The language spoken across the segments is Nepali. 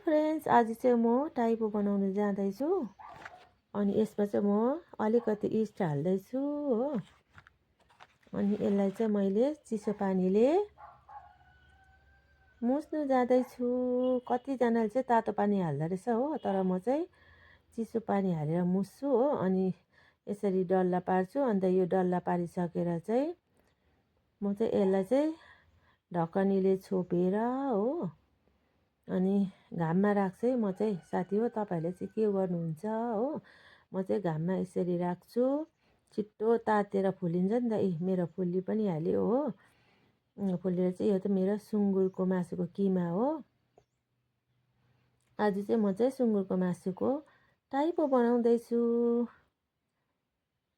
फ्रेन्ड्स, आज चाहिँ म टाइपो बनाउन जाँदैछु। अनि यसमा चाहिँ म अलिकति इस्ट हाल्दैछु हो। अनि यसलाई चाहिँ मैले चिसो पानीले मुछ्नु जाँदैछु। कतिजनाले चाहिँ तातो पानी हाल्दो रहेछ हो, तर म चाहिँ चिसो पानी हालेर मुछ्छु हो। अनि यसरी डल्ला पार्छु। अन्त यो डल्ला पारिसकेर चाहिँ म चाहिँ यसलाई चाहिँ ढकनीले छोपेर हो, अनि घाममा राख्छु है म चाहिँ। साथी हो, तपाईँहरूले चाहिँ के गर्नुहुन्छ हो। म चाहिँ घाममा यसरी राख्छु, छिट्टो तातेर फुलिन्छ नि त। मेरो फुली पनि हाल्यो हो। फुलेर चाहिँ यो चाहिँ मेरो सुँगुरको मासुको किमा हो। आज चाहिँ म चाहिँ सुँगुरको मासुको टाइपो बनाउँदैछु।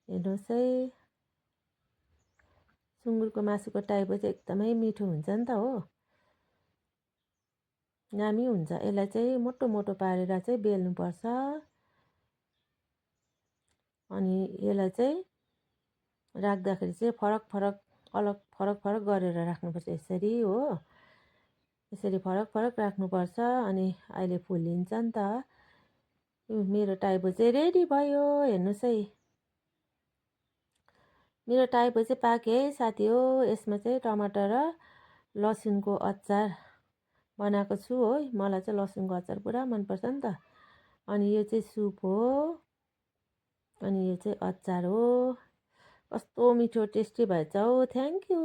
हेर्नुहोस् है, सुँगुरको मासुको टाइपो चाहिँ एकदमै मिठो हुन्छ नि त हो, दामी हुन्छ। यसलाई चाहिँ मोटो मोटो पारेर चाहिँ बेल्नुपर्छ। अनि यसलाई चाहिँ राख्दाखेरि चाहिँ फरक फरक गरेर राख्नुपर्छ यसरी हो। यसरी फरक फरक राख्नुपर्छ। अनि अहिले फुलिन्छ नि त। मेरो टाइपो चाहिँ रेडी भयो। हेर्नुहोस् है, मेरो टाइपो चाहिँ पाक्यो है साथी हो। यसमा चाहिँ टमाटर र लसुनको अचार बनाएको छु हो। मलाई चाहिँ लसुनको अचार पुरा मनपर्छ नि त। अनि यो चाहिँ सुप हो, अनि यो चाहिँ अचार हो। कस्तो मिठो टेस्टी भएछ हौ। Thank you.